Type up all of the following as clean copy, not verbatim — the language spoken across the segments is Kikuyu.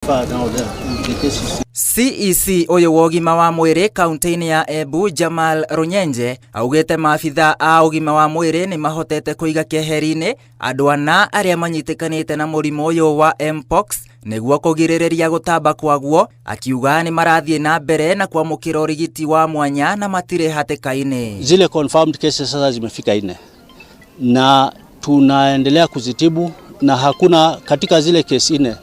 far now the cases. CEC ũyũ wa ũgima wa mwĩrĩ kaunti-inĩ ya Embu Jamal Runyenje augĩte maabitha a ũgima wa mwĩrĩ nĩ mahotete kũiga keheri-inĩ andũ ana arĩa manyitĩkanĩte na mũrimũ ũyũ wa Mpox nĩguo kũgirĩrĩria gũtamba kwaguo, akiuga nĩ marathiĩ na mbere na kwamũkĩra ũrigiti wa mwanya na matirĩ hatĩka-inĩ. Zile confirmed cases sasa zimefika 4 na tunaendelea kuzitibu, na hakuna katika zile kesi 4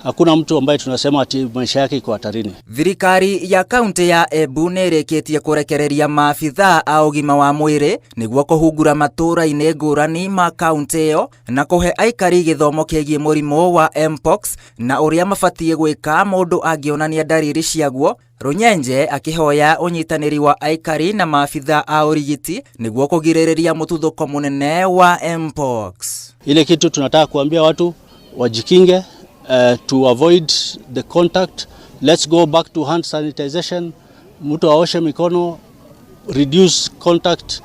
hakuna mtu ambaye tunasema ati maisha yake iko hatarini. Thirikari ya kaunti ya Embu nĩ ĩrĩkĩtie kũrekereria maabitha a ũgima wa mwĩrĩ nĩguo kũhungura matũũra-inĩ ngũrani ma kaunti ĩyo na kũhe aikari gĩthomo kĩgiĩ mũrimũ wa Mpox na ũrĩa mabatiĩ gwĩka mũndũ angĩonania ndariri ciaguo. Runyenje akĩhoya ũnyitanĩri wa aikari na maabitha a ũrigiti nĩguo kũgirĩrĩria mũtuthũko mũnene wa Mpox. Ile kitu tunataka kuambia watu wajikinge, to avoid the contact. Let's go back to hand sanitization. Mtu aoshe mikono, reduce contact.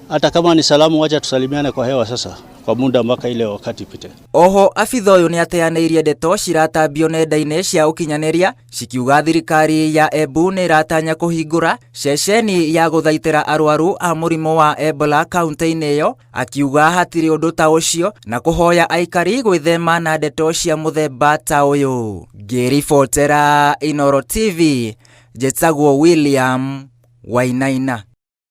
Hata kama ni salamu, wacha tusalimiane kwa hewa sasa kwa muda mpaka ile wakati ipite. Oho abitha ũyũ nĩateanĩirie ndeto ciratambio nenda-inĩ cia ũkinyanĩria cikiuga thirikari ya Embu nĩ ĩratanya kũhingũra ceceni ya gũthaitĩra arwaru a mũrimũ wa Ebola kaunti-inĩ ĩyo, akiuga hatirĩ ũndũ ta ũcio na kũhoya aikari gwĩthema na ndeto cia mũthemba ta ũyũ. Ngĩribotera Inooro TV, njĩtagwo William Wainaina.